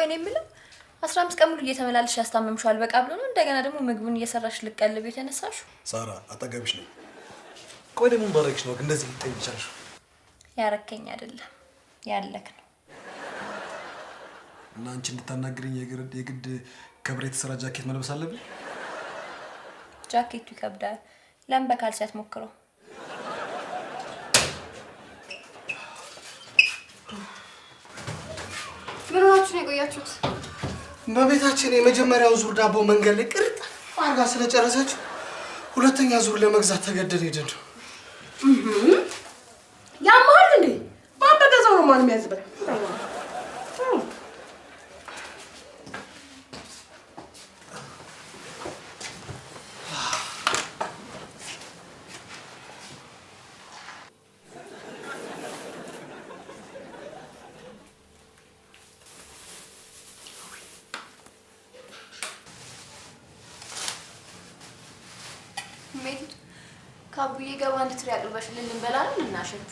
ቆይ እኔ የምለው 15 ቀን ሙሉ እየተመላለስሽ ያስታመምሽው አልበቃ ብሎ ነው እንደገና ደግሞ ምግቡን እየሰራሽ ልቀልብ የተነሳሽው? ሳራ፣ አጠገብሽ ነኝ። ቆይ ደግሞ ምን ባደረግሽ ነው እንደዚህ ልትጠይቅ የቻልሽው? ያረከኝ አይደለም፣ ያለክ ነው። እና አንቺ እንድታናግሪኝ የግድ ከብር የተሰራ ጃኬት መልበስ አለብኝ? ጃኬቱ ይከብዳል። ለምን በካልሲ አትሞክረው? ምን ሆናችሁ ነው የቆያችሁት? በቤታችን የመጀመሪያውን ዙር ዳቦ መንገድ ላይ ቅርጥ አድርጋ ስለጨረሰች ሁለተኛ ዙር ለመግዛት ተገደን ሄድን። ያማል እንዴ? ማን በገዛው ነው ማን የሚያዝበት? ሜቲቱ፣ ከአቡዬ ጋር አንድ ትሪ አቅርበሽልን ልንበላ ነው እናሸት።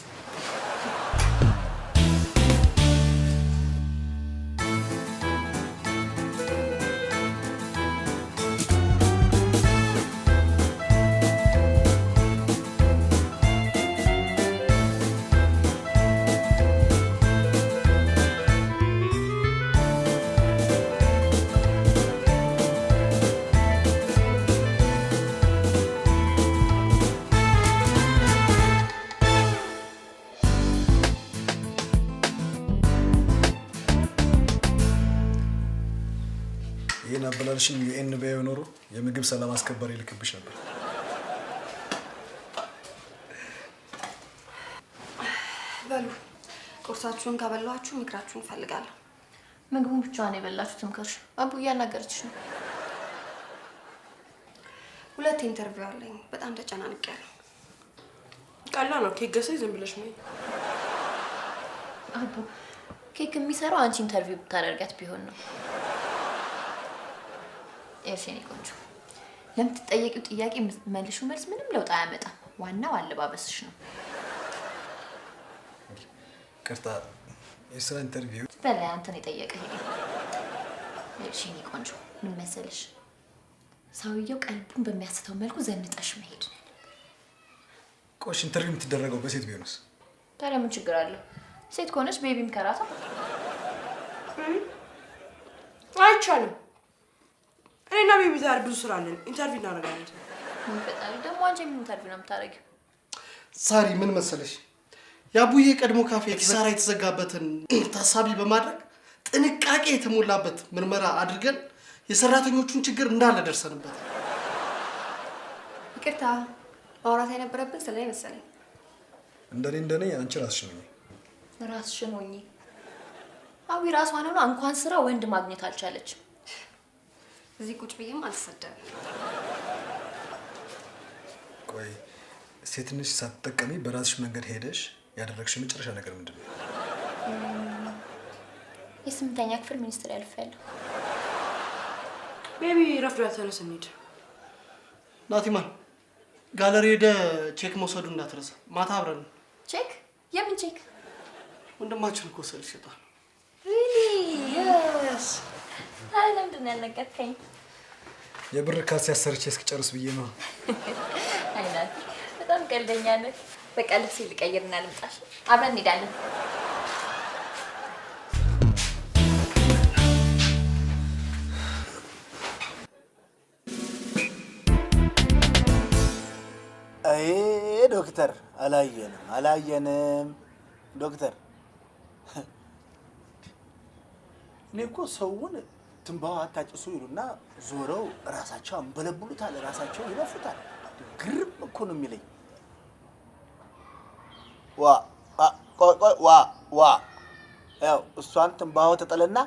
ይህን አበላልሽን UN ቢያየው ኖሮ የምግብ ሰላም አስከባሪ ይልክብሽ ነበር። በሉ፣ ቁርሳችሁን ከበላችሁ ምክራችሁን እፈልጋለሁ። ምግቡን ብቻዋን የበላችሁ ትምከርሽ። አቡ እያናገረችሽ ነው። ሁለት interview አለኝ። በጣም ተጨናንቄያለሁ። ቀላል ነው። ኬክ ገዝተሽ ዝም ብለሽ ነው። አቡ፣ ኬክ የሚሰራው አንቺ interview ብታደርጋት ቢሆን ነው። ይኸውልሽ የእኔ ቆንጆ፣ ለምትጠየቂው ጥያቄ የምትመልሺው መልስ ምንም ለውጥ አያመጣም። ዋናው አለባበስሽ ነው። ይቅርታ፣ የስራ interview? በላይ አንተን የጠየቀህ ይሄ። ይኸውልሽ የእኔ ቆንጆ፣ ምን መሰለሽ፣ ሰውየው ቀልቡን በሚያስተው መልኩ ዘንጠሽ መሄድ ነው። ቆሽ interview የምትደረገው በሴት ቢሆንስ? ታዲያ ምን ችግር አለው? ሴት ከሆነች ቤቢም ከራታ። አይቻልም። እኔና ቤቢ ዛሬ ብዙ ስራ አለን። Interview እናደርጋለን። ምን ፈጣሪ፣ ደግሞ አንቺ የምን interview ነው የምታደርጊው? ሳሪ፣ ምን መሰለሽ፣ የአቡዬ ቀድሞ ካፌ ኪሳራ የተዘጋበትን ታሳቢ በማድረግ ጥንቃቄ የተሞላበት ምርመራ አድርገን የሰራተኞቹን ችግር እንዳለ ደርሰንበት። ይቅርታ፣ ማውራት የነበረብን ስለኔ መሰለኝ። እንደኔ እንደኔ አንቺ ራስሽን ሁኚ። ራስሽን ሁኚ። አዊ ራሷን ሆና እንኳን ስራ ወንድ ማግኘት አልቻለችም። እዚህ ቁጭ ብዬም አልተሰደብም። ቆይ፣ ሴትነትሽ ሳትጠቀሚ በራስሽ መንገድ ሄደሽ ያደረግሽው የመጨረሻ ነገር ምንድን ነው? የስምንተኛ ክፍል ሚኒስትሪ አልፌያለሁ። ቤቢ ረፍዷል፣ ተነስ እንሂድ። ናቲማን፣ ጋለሪ ሄደህ ቼክ መውሰዱ እንዳትረሳ። ማታ አብረን። ቼክ? የምን ቼክ? ወንድማችን እኮ ስዕል ይሸጣል። Really? Yes። ታዲያ ለምንድን ነው ያልነገርከኝ? የብር ካልሲ አሰርቼ እስክጨርስ ብዬ ነው። አይ ናቲ፣ በጣም ቀልደኛ ነህ። በቃ ልብሴ ልቀይርና ልምጣሽ። አብረን እንሄዳለን። አይ ዶክተር፣ አላየንም አላየንም ዶክተር። እኔ እኮ ሰውን ትንባሆ አታጭሱ ይሉና ዞረው ራሳቸው አንበለብሉታል፣ ራሳቸው ይነፉታል። ግርም እኮ ነው የሚለኝ። ዋ ቆይ ቆይ፣ ዋ ዋ፣ ያው እሷን ትንባሆ ተጠለና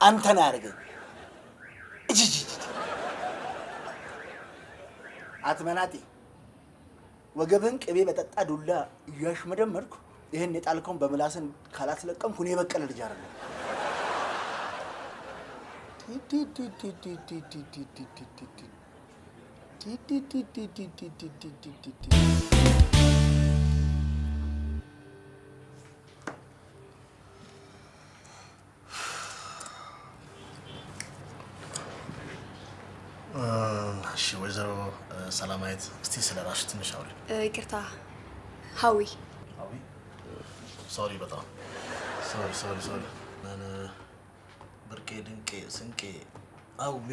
አንተን አያደርገኝ። እጅ አትመናጤ፣ ወገብህን ቅቤ በጠጣ ዱላ እያሽመደመድኩ ይህን የጣልከውን በምላስን ካላስለቀምኩ እኔ የበቀለ ልጅ አይደለም። ሰላማዊት፣ እስቲ ስለ ራስሽ ትንሽ አውሪ። ይቅርታ ሀዊ። ሀዊ? Sorry፣ በጣም sorry sorry sorry። ብርቄ ድንቄ ስንቄ አዊ።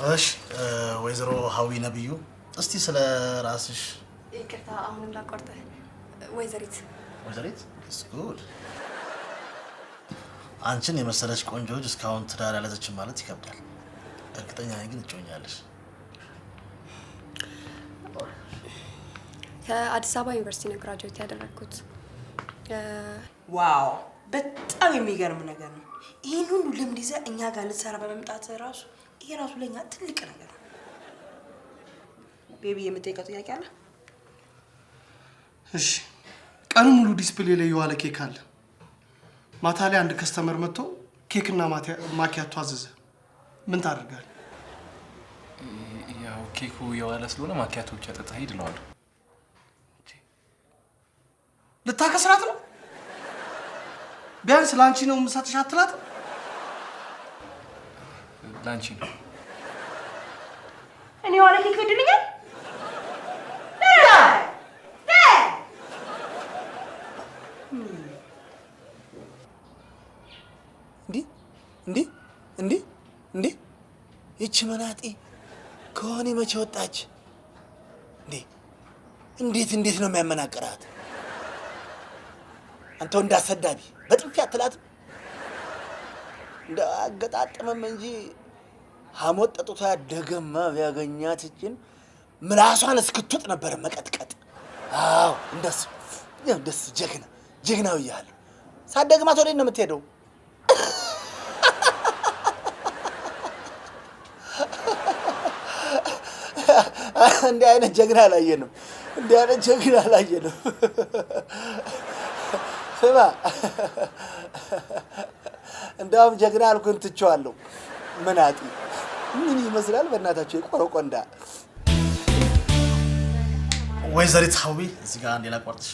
እሺ ወይዘሮ ሀዊ ነብዩ፣ እስቲ ስለ ራስሽ። ይቅርታ አሁንም ላቋርጥህ። ወይዘሪት። ወይዘሪት it's good። አንቺን የመሰለች ቆንጆ ልጅ እስካሁን ትዳር ያልያዘችን ማለት ይከብዳል። እርግጠኛ ነኝ ግን እጮኛለሽ። ከአዲስ አበባ ዩኒቨርሲቲ ነው graduate ያደረግኩት። Wow በጣም የሚገርም ነገር ነው። ይህን ሁሉ ልምድ ይዘህ እኛ ጋር ልትሰራ በመምጣት ራሱ ይሄ ራሱ ለእኛ ትልቅ ነገር ነው። ቤቢ የምጠይቀው ጥያቄ አለ? እሺ፣ ቀኑን ሙሉ display ላይ የዋለ ኬክ አለ። ማታ ላይ አንድ customer መጥቶ ኬክና ማኪያቶ አዘዘ። ምን ታደርጋለህ? ያው ኬኩ የዋለ ስለሆነ ማኪያቶ ብቻ ጠጣ ሂድ እለዋለሁ። ልታከስራት ነው? ቢያንስ ለአንቺ ነው የምሰጥሽ አትላትም? ለአንቺ ነው። እኔ የዋለ ኬክ ይወድልኛል? እንዲህ እንዲህ እንዲህ እንዲህ ይቺ መናጢ ከሆነ መቼ ወጣች እንዴ? እንዴት እንዴት ነው የሚያመናቅራት? አንተ ወንድ አሰዳቢ በጥፊ አትላትም? እንደ አገጣጥምም እንጂ ሐሞት ጠጥቶ ያደገማ ቢያገኛት እችን ምላሷን እስክትውጥ ነበር መቀጥቀጥ። አዎ እንደሱ እንደሱ ጀግና ጀግና ብያለሁ። ሳትደግማት ወዴት ነው የምትሄደው? እንዲህ አይነት ጀግና አላየንም። እንዲህ አይነት ጀግና አላየንም። ስማ እንደውም ጀግና አልኩህን ትቼዋለሁ። መናጢ ምን ይመስላል በእናታቸው የቆረቆንዳ። ወይዘሪት ሀዊ እዚህ ጋር አንዴ ላቋርጥሽ።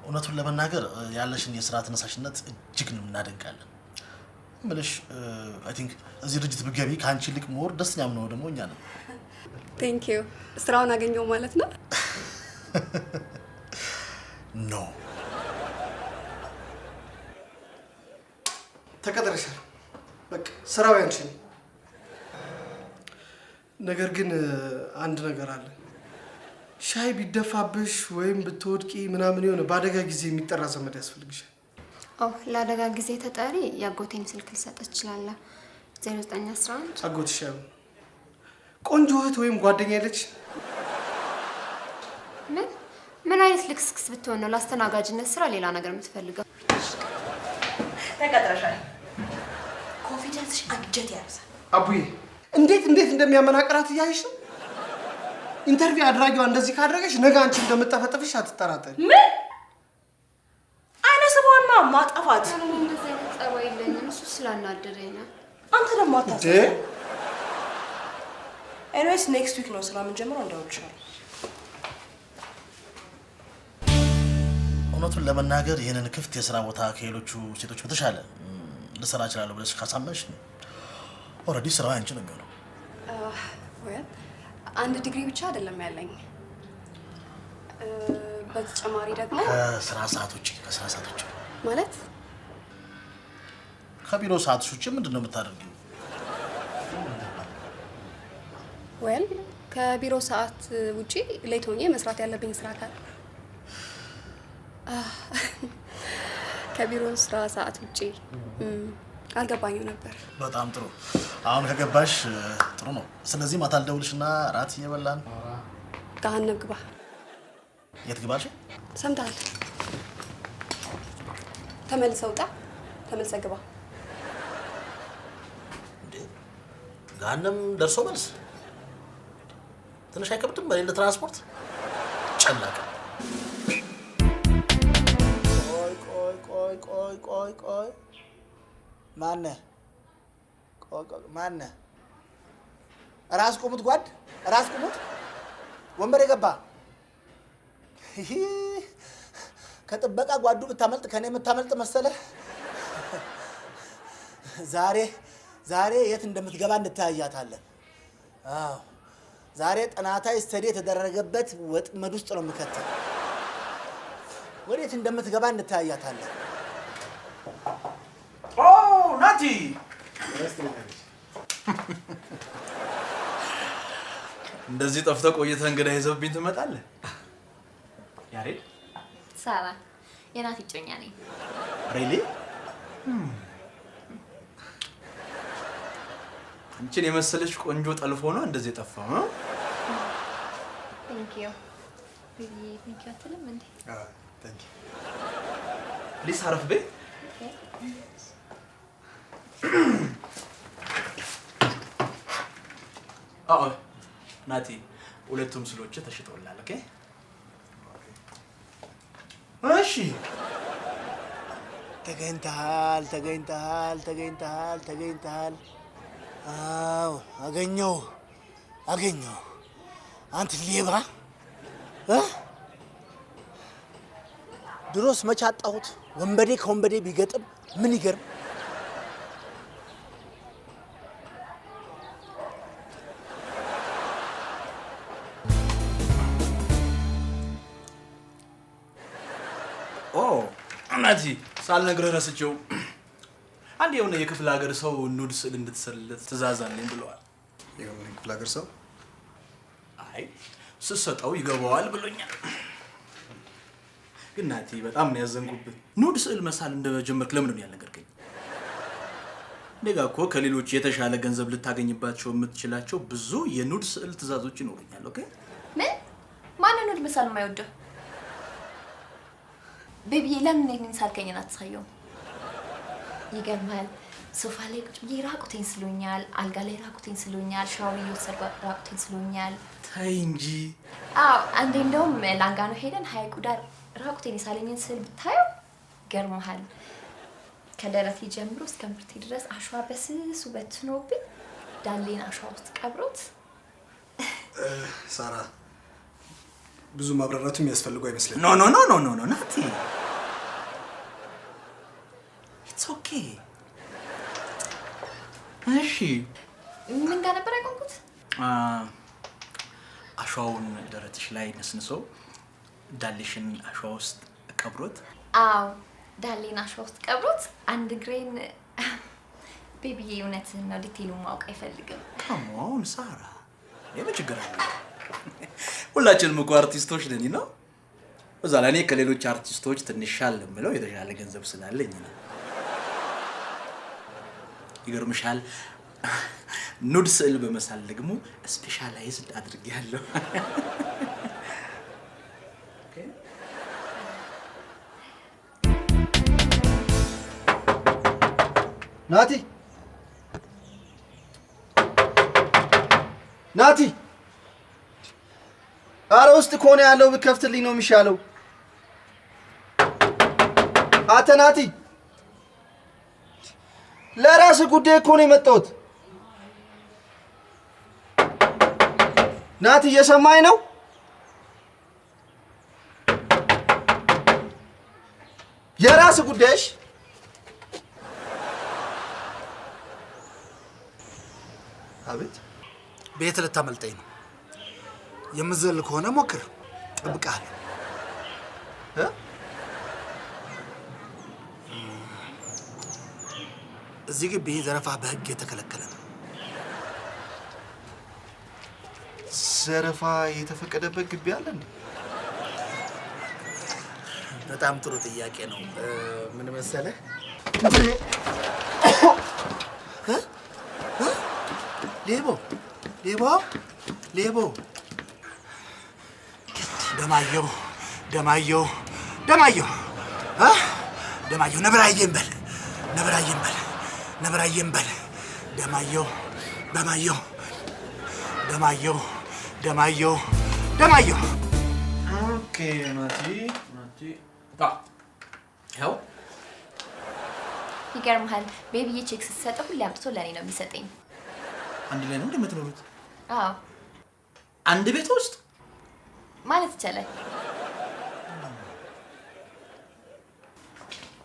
እውነቱን ለመናገር ያለሽን የስራ ተነሳሽነት እጅግ እናደንቃለን። ምልሽ I think እዚህ ድርጅት ብትገቢ ከአንቺ ይልቅ more ደስተኛ የምንሆነው ደግሞ እኛ ነን። Thank you። ስራውን አገኘው ማለት ነው? No ተቀጥረሻል። በቃ ስራው ያንቺ ነው። ነገር ግን አንድ ነገር አለ። ሻይ ቢደፋብሽ ወይም ብትወድቂ ምናምን የሆነ በአደጋ ጊዜ የሚጠራ ዘመድ ያስፈልግሻል። ኦ ለአደጋ ጊዜ ተጠሪ የአጎቴን ስልክ ልሰጥ እችላለሁ። 0911። አጎትሽ ያው ቆንጆ እህት ወይም ጓደኛ የለች? ምን ምን አይነት ልክስክስ ብትሆን ነው ለአስተናጋጅነት ስራ ሌላ ነገር የምትፈልገው? ተቀጥረሻል። Confidence ሽ አንጀት ያርሳል። አቡዬ እንዴት እንዴት እንደሚያመናቅራት እያየሽ ነው። Interview አድራጊዋ እንደዚህ ካደረገች ነገ አንቺ እንደምጠፈጥፍሽ አትጠራጠሪ። ምን አይነ ስቧና ማጠፋት። እኔ እንደዚህ አይነት ጸባይ የለኝም። እሱ ስላናደደኝ ነው። አንተ ደግሞ እንዴ አታስብ። Anyways next week ነው ስራ የምንጀምረው። እንደውልሻለሁ። እውነቱን ለመናገር ይህንን ክፍት የስራ ቦታ ከሌሎቹ ሴቶች በተሻለ ልሰራ እችላለሁ ብለሽ ካሳመንሽ already ስራው ያንቺ ነው የሚሆነው። Well አንድ ዲግሪ ብቻ አይደለም ያለኝ፣ በተጨማሪ ደግሞ ከስራ ሰዓት ውጭ ከስራ ሰዓት ውጭ ማለት ከቢሮ ሰዓት ውጭ ምንድን ነው የምታደርጊው? Well ከቢሮ ሰዓት ውጪ late ሆኜ መስራት ያለብኝ ስራ ካለ ከቢሮ ስራ ሰዓት ውጪ አልገባኝም ነበር። በጣም ጥሩ። አሁን ከገባሽ ጥሩ ነው። ስለዚህ ማታ ልደውልሽና እራት እየበላን ገሀነም ግባ። የት ግባሽ? ሰምተሃል? ተመልሰህ ውጣ፣ ተመልሰህ ግባ። እንዴ ገሀነም ደርሶ መልስ ትንሽ አይከብድም? በሌለ ትራንስፖርት ጨላቀ። ቆይ ቆይ ቆይ ቆይ ቆይ ቆይ ማነህ? ቆይ ቆይ ማነህ? ራስ ቁሙት ጓድ፣ ራስ ቁሙት። ወንበር የገባ ከጥበቃ ጓዱ ብታመልጥ ከኔ የምታመልጥ መሰለህ? ዛሬ ዛሬ የት እንደምትገባ እንተያያታለን። አዎ ዛሬ ጥናታዊ study የተደረገበት ወጥመድ ውስጥ ነው የምከተው። ወዴት እንደምትገባ እንተያያታለን። ኦ ናቲ፣ እንደዚህ ጠፍተህ ቆይተህ እንግዳ ይዘህብኝ ትመጣለህ? ያሬድ። ሳራ የናቲ እጮኛ ነኝ። Really? አንቺን የመሰለች ቆንጆ ጠልፎ ነው እንደዚህ የጠፋው ነው? Thank you baby። Thank you አትልም እንዴ? Thank you። Please አረፍ በይ። አዎ ናቲ፣ ሁለቱም ስዕሎች ተሽጠውልሃል። Okay እሺ። ተገኝተሃል፣ ተገኝተሃል፣ ተገኝተሃል፣ ተገኝተሃል። አዎ አገኘው፣ አገኘው። አንተ ሌባ! ድሮስ መች አጣሁት? ወንበዴ ከወንበዴ ቢገጥም ምን ይገርም። ኦ ናቲ፣ ሳልነግርህ ረስቼው። አንድ የሆነ የክፍለ ሀገር ሰው nude ስዕል እንድትስልለት ትእዛዝ አለኝ ብለዋል። የሆነ የክፍለ ሀገር ሰው? አይ ስሰጠው ይገባዋል ብሎኛል። ግን ናቲ በጣም ነው ያዘንኩብህ። Nude ስዕል መሳል እንደጀመርክ ለምንድን ነው ያልነገርከኝ? እኔ ጋ እኮ ከሌሎች የተሻለ ገንዘብ ልታገኝባቸው የምትችላቸው ብዙ የ nude ስዕል ትእዛዞች ይኖሩኛል። Okay ምን? ማነው nude መሳል የማይወደው? Baby ዬ ለምን እኔን ሳልከኝን አትሳየውም? ይገርማል። ሶፋ ላይ ቁጭ ብዬ ራቁቴን ስሎኛል፣ አልጋ ላይ ራቁቴን ስሎኛል፣ ሻወር እየወሰድኩ ራቁቴን ስሎኛል። ተይ እንጂ። አዎ አንዴ እንደውም ላንጋኖ ሄደን ሀይቁ ዳር ራቁቴን የሳለኝን ስዕል ብታየው ይገርምሃል። ከደረቴ ጀምሮ እስከ እምብርቴ ድረስ አሸዋ በስሱ በትኖብኝ ዳሌን አሸዋ ውስጥ ቀብሮት። ሳራ ብዙ ማብራራቱ የሚያስፈልገው አይመስለኝም። No no no no no no ናቲ፣ it's okay። እሺ ምን ጋር ነበር ያቆምኩት? አሸዋውን ደረትሽ ላይ ነስንሶ ዳሌሽን አሸዋ ውስጥ ቀብሮት። አዎ ዳሌን አሸዋ ውስጥ ቀብሮት አንድ እግሬን። Baby ዬ እውነትህን ነው፣ detail ኡን ማወቅ አይፈልግም። Come on ሳራ፣ የምን ችግር አለ? ሁላችንም እኮ አርቲስቶች ነን ነው። በዛ ላይ እኔ ከሌሎች አርቲስቶች ትንሽ ሻል የምለው የተሻለ ገንዘብ ስላለኝ ነው። ይገርምሻል፣ nude ስዕል በመሳል ደግሞ specialized አድርጌያለሁ። ናቲ ናቲ፣ ኧረ ውስጥ ከሆነ ያለው ብከፍትልኝ ነው የሚሻለው። አንተ ናቲ፣ ለራስህ ጉዳይ እኮ ነው የመጣሁት። ናቲ እየሰማኝ ነው? የራስህ ጉዳይሽ። አቤት። ቤት ልታመልጠኝ ነው። የምዘል ከሆነ ሞክር፣ እጠብቅሃለሁ። እዚህ ግቢ ዘረፋ በሕግ የተከለከለ ነው። ዘረፋ የተፈቀደበት ግቢ አለ እንዴ? በጣም ጥሩ ጥያቄ ነው። ምን መሰለህ፣ ሌቦ ሌቦ ሌቦ ደማየሁ ደማየሁ ደማየሁ ደማየሁ ነብራዬን በል ነብራዬን በል ነብራዬን በል ደማየሁ ደማየሁ ደማየሁ ደማየሁ ደማየሁ። Okay ናቲ ናቲ፣ ይኸው። ይገርምሃል baby ዬ ቼክ ስትሰጠው ሁሌ አምጥቶ ለእኔ ነው የሚሰጠኝ። አንድ ላይ ነው እንደምትኖሩት? አዎ። አንድ ቤት ውስጥ ማለት ይቻላል።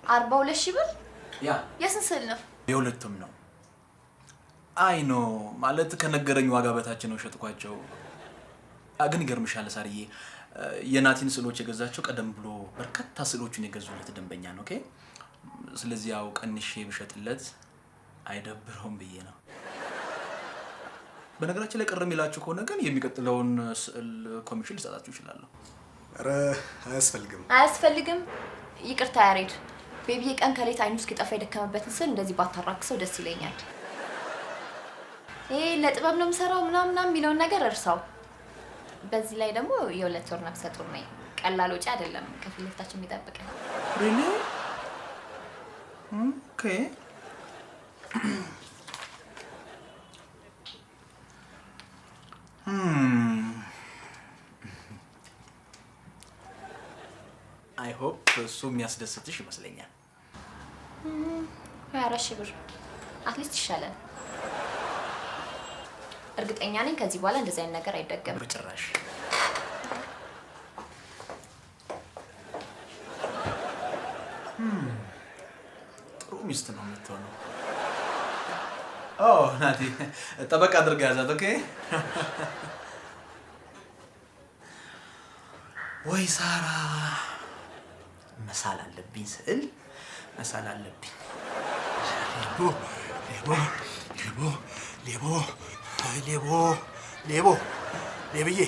42,000 ብር። ያ የስንት ስዕል ነው? የሁለቱም ነው። አይ no ማለት ከነገረኝ ዋጋ በታች ነው ሸጥኳቸው። ግን ይገርምሻል ሳርዬ፣ የናቲን ስዕሎች የገዛቸው ቀደም ብሎ በርካታ ስዕሎችን የገዙለት ደንበኛ ነው። Okay፣ ስለዚህ ያው ቀንሼ ብሸጥለት አይደብረውም ብዬ ነው። በነገራችን ላይ ቅር የሚላችሁ ከሆነ ግን የሚቀጥለውን ስዕል ኮሚሽን ልሰጣችሁ እችላለሁ። ኧረ አያስፈልግም፣ አያስፈልግም። ይቅርታ ያሬድ፣ ቤቢዬ ቀን ከሌት አይኑ እስኪጠፋ የደከመበትን ስዕል እንደዚህ ባታራክሰው ደስ ይለኛል። ይሄ ለጥበብ ነው የምሰራው ምናምን ምናምን የሚለውን ነገር እርሳው። በዚህ ላይ ደግሞ የሁለት ወር ነፍሰ ጡር ነኝ። ቀላል ወጪ አይደለም ከፊት ለፊታችን የሚጠብቀን። Really? Okay። I hope እሱ የሚያስደስትሽ ይመስለኛል። 24,000 ብር at least ይሻላል። እርግጠኛ ነኝ ከዚህ በኋላ እንደዚህ አይነት ነገር አይደገምም በጭራሽ። ጥሩ ሚስት ነው የምትሆነው። ኦ ናቲ፣ ጠበቅ አድርገህ ያዛት። Okay። ወይ ሳራ፣ መሳል አለብኝ፣ ስዕል መሳል አለብኝ። ሌቦ ሌቦ ሌቦ ሌቦ ሌቦ ሌቦ ሌብዬ፣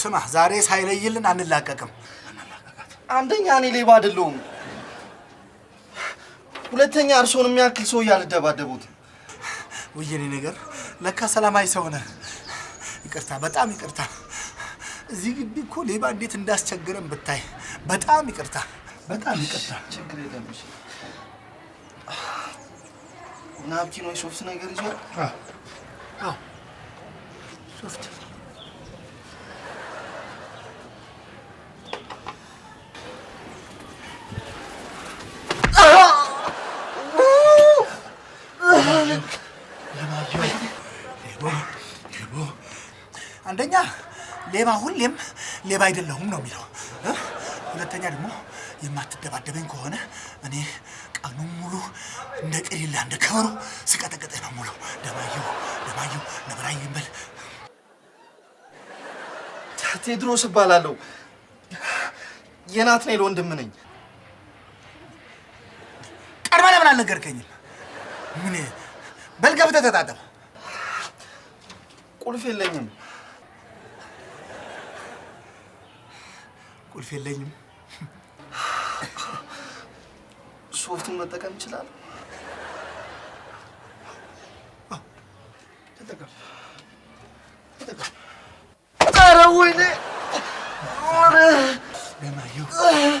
ስማ፣ ዛሬ ሳይለይልን አንላቀቅም። አንደኛ እኔ ሌባ አይደለሁም። ሁለተኛ እርሶን የሚያክል ሰው እያልደባደቡት። ውይ የኔ ነገር ለካ ሰላማዊ ሰው ነህ። ይቅርታ፣ በጣም ይቅርታ። እዚህ ግቢ እኮ ሌባ እንዴት እንዳስቸግረን ብታይ። በጣም ይቅርታ፣ በጣም ይቅርታ። ችግር የለም። Napkin ወይ ሶፍት ነገር ይዟል? አዎ ሶፍት። ሌቦ አንደኛ ሌባ ሁሌም ሌባ አይደለሁም ነው የሚለው። ሁለተኛ ደግሞ የማትደባደበኝ ከሆነ እኔ ቀኑን ሙሉ እንደ ቅሪላ እንደ ከበሮ ስቀጠቅጥህ ነው ሙሉ። ደማየሁ ደማየሁ ነብራኝ ይበል። ቴድሮስ እባላለሁ። የናትናኤል ወንድም ነኝ። ቀድመህ ለምን አልነገርከኝም? ምን በል ገብተህ ተጣጠብ። ቁልፍ የለኝም። ቁልፍ የለኝም። ሶፍቱን መጠቀም ይችላል? ተጠቀም ተጠቀም። ኧረ ወይኔ! ደማየሁ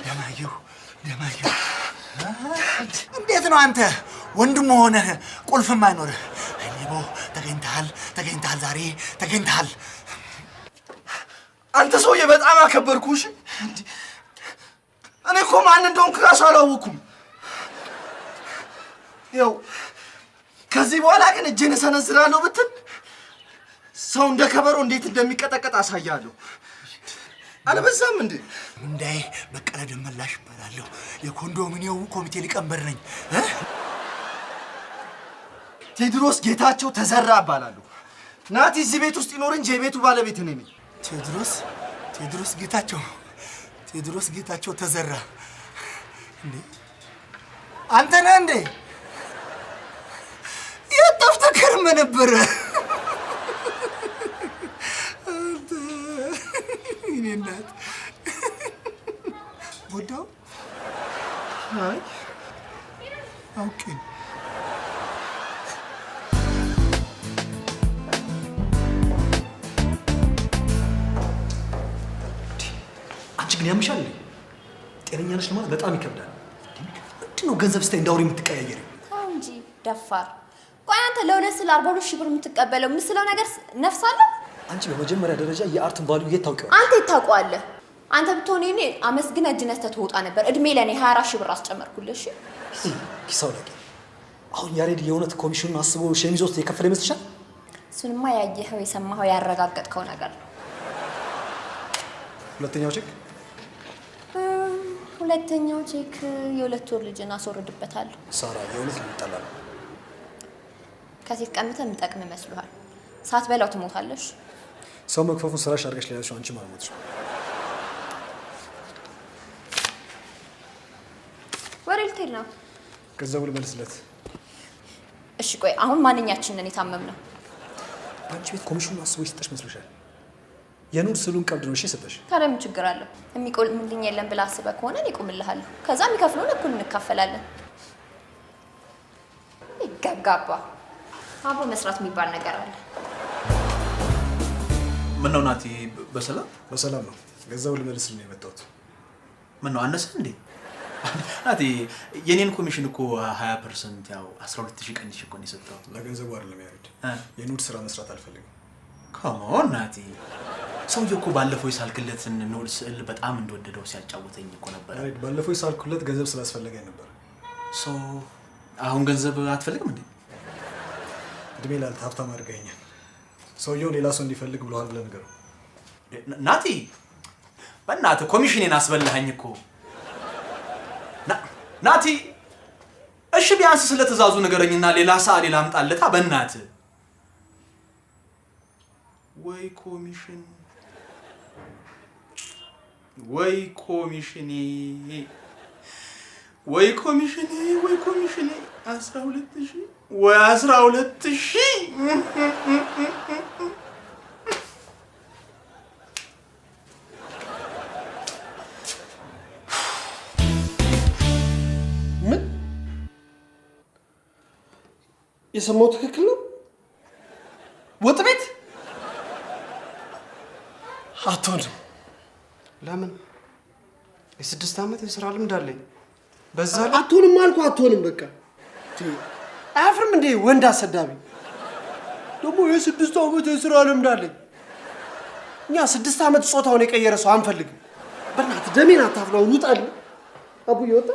ደማየሁ ደማየሁ፣ እንዴት ነው አንተ ወንድም ሆነህ ቁልፍም አይኖርህ? ሌቦ ተገኝተሃል፣ ተገኝተሃል፣ ዛሬ ተገኝተሃል። አንተ ሰውዬ በጣም አከበርኩሽ። እኔ እኮ ማን እንደሆንክ እራሱ አላወኩም። ያው ከዚህ በኋላ ግን እጄን እሰነዝራለሁ ብትል ሰው እንደ ከበሮ እንዴት እንደሚቀጠቀጥ አሳያለሁ። አልበዛም እንዴ? እንዳይ በቀለ ደመላሽ እባላለሁ። የኮንዶሚኒየሙ ኮሚቴ ሊቀመንበር ነኝ። ቴድሮስ ጌታቸው ተዘራ እባላለሁ። ናቲ እዚህ ቤት ውስጥ ይኖር እንጂ የቤቱ ባለቤት እኔ ነኝ። ቴድሮስ ጌታቸው ቴድሮስ ጌታቸው ተዘራ። እንዴ አንተ ነህ እንዴ? የት ጠፍተህ ከርመህ ነበረ? አንተ የእኔ እናት ጎዳው? አይ አውቄ ነው። አንቺ ግን ያምሻል እንዴ? ጤነኛ ነሽ ለማለት በጣም ይከብዳል። ምንድን ነው ገንዘብ ስታይ እንዳውሬ የምትቀያየሪው? ተው እንጂ ደፋር። ቆይ አንተ ለሁለት ስለ 42,000 ብር የምትቀበለው ምስለው ነገር ነፍስ አለው? አንቺ በመጀመሪያ ደረጃ የ art ን value የት ታውቂዋለሽ? አንተ የት ታውቀዋለህ? አንተ ብትሆን እኔ አመስግነህ እጅ ነስተህ ትወጣ ነበር። እድሜ ለእኔ 24,000 ብር አስጨመርኩልህ። እሺ ኪስ አውላቂ። አሁን ያሬድ የእውነት ኮሚሽኑን አስቦ ሸሚዝ ውስጥ የከፈለ ይመስልሻል? እሱንማ ያየኸው የሰማኸው ያረጋገጥከው ነገር ነው። ሁለተኛው ቼክ? ሁለተኛው ቼክ የሁለት ወር ልጅን አስወርድበታለሁ። ሳራ የእውነት ልንጣላ ነው። ከሴት ቀምተህ የምጠቅም መስሎሃል። ሳትበላው ትሞታለሽ። ሰው መክፈፉን ስራሽ አድርገሽ ለያዝሽው አንቺም አልሞትሽም። ወሬ ልትሄድ ነው? ገንዘቡ ልመልስለት። እሺ ቆይ አሁን ማንኛችንን የታመምነው? በአንቺ ቤት ኮሚሽኑን አስቦ የሰጠሽ መስሎሻል? የ nude ስዕሉን ቀብድ ነው እሺ የሰጠሽ። ታዲያ ምን ችግር አለው? የሚቆምልኝ የለም ብለህ አስበህ ከሆነ እኔ እቆምልሃለሁ። ከዛ የሚከፍለውን እኩል እንካፈላለን። ይገብጋባ አብሮ መስራት የሚባል ነገር አለ። ምነው ናቲ፣ በሰላም? በሰላም ነው። ገንዘቡ ልመልስልህ ነው የመጣሁት። ምነው አነሰ እንዴ? ናቲ፣ የኔን ኮሚሽን እኮ 20% ያው 12,000 ቀንሼ እኮ ነው የሰጠሁት። ለገንዘቡ አይደለም ያሬድ፣ የ nude ስራ መስራት አልፈልግም። Come on ናቲ፣ ሰውዬው እኮ ባለፈው የሳልክለትን nude ስዕል በጣም እንደወደደው ሲያጫውተኝ እኮ ነበር። ያሬድ፣ ባለፈው የሳልኩለት ገንዘብ ስላስፈለገኝ ነበር። So አሁን ገንዘብ አትፈልግም እንዴ? እድሜ ላንተ ሀብታም አድርገኸኛል። ሰውየው ሌላ ሰው እንዲፈልግ ብለዋል ብለህ ንገረው። ናቲ፣ በእናትህ ኮሚሽኔን አስበላኸኝ እኮ። ናቲ፣ እሺ ቢያንስ ስለ ትእዛዙ ንገረኝና ሌላ ሰዓሊ ላምጣለታ። በእናትህ ወይ ኮሚሽን ወይ ኮሚሽኔ ወይ ኮሚሽኔ ወይ ኮሚሽኔ 12,000 ወይ 12,000። ምን የሰማው ትክክል ነው? ወጥ ቤት አትሆንም። ለምን? የ6 ዓመት የስራ ልምድ አለኝ። በዛ ላይ አትሆንም አልኩህ፣ አትሆንም። በቃ አያፍርም እንዴ ወንድ አሰዳቢ? ደግሞ የ6 ዓመት የስራ ልምድ አለኝ። እኛ 6 ዓመት ጾታውን የቀየረ ሰው አንፈልግም። በእናትህ ደሜን አታፍላው፣ ውጣልኝ። አቡዬ ወጣ።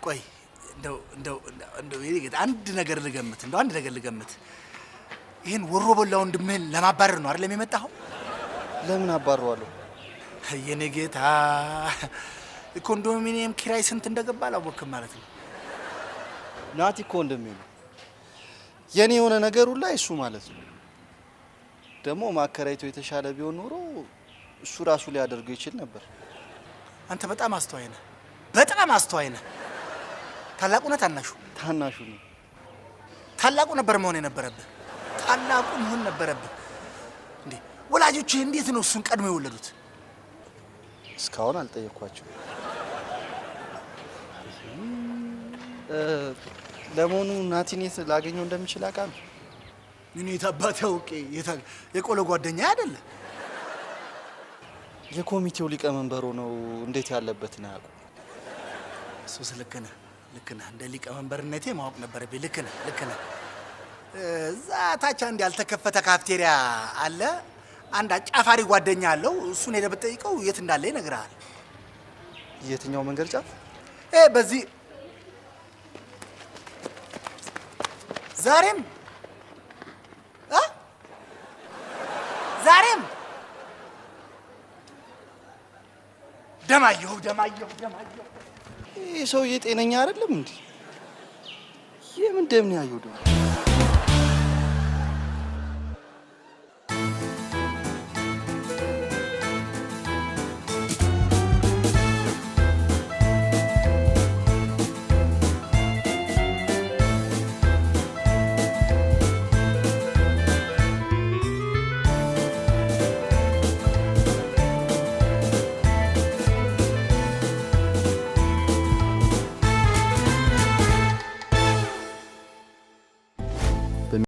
ቆይ እንደው እንደው እንደው የኔ ጌታ አንድ ነገር ልገምት፣ እንደው አንድ ነገር ልገምት። ይሄን ወሮ በላ ወንድምህን ለማባረር ነው አይደለም የመጣኸው? ለምን አባረዋለሁ? የኔ ጌታ ኮንዶሚኒየም ኪራይ ስንት እንደገባ አላወቅም ማለት ነው። ናቲ እኮ ወንድሜ ነው። የኔ የሆነ ነገር ሁላ እሱ ማለት ነው። ደግሞ ማከራይቶ የተሻለ ቢሆን ኖሮ እሱ ራሱ ሊያደርገው ይችል ነበር። አንተ በጣም አስተዋይ ነህ፣ በጣም አስተዋይ ነህ። ታላቁ ነህ ታናሹ? ታናሹ ነው። ታላቁ ነበር መሆን የነበረብህ። ታላቁ መሆን ነበረብህ። እንዴ ወላጆችህ እንዴት ነው እሱን ቀድሞ የወለዱት? እስካሁን አልጠየኳቸውም። ለመሆኑ ናቲን የት ላገኘው እንደምችል አውቃለሁ? እኔ የት አባቴ አውቄ? የቆሎ ጓደኛ አይደለ? የኮሚቴው ሊቀመንበር ሆነው እንዴት ያለበትን አያውቁም። እሱስ ልክ ነህ፣ ልክ ነህ። እንደ ሊቀመንበርነቴ ማወቅ ነበረብኝ። ልክ ነህ፣ ልክ ነህ። እዛ ታች አንድ ያልተከፈተ ካፍቴሪያ አለ። አንድ አጫፋሪ ጓደኛ አለው። እሱን ሄደህ ብትጠይቀው የት እንዳለ ይነግርሃል። የትኛው መንገድ ጫፍ? በዚህ ዛሬም እ ዛሬም ደማየሁ ደማየሁ ደማየሁ። ይህ ሰውዬ ጤነኛ አይደለም እንዴ? የምን ደም ነው ያየው ደግሞ?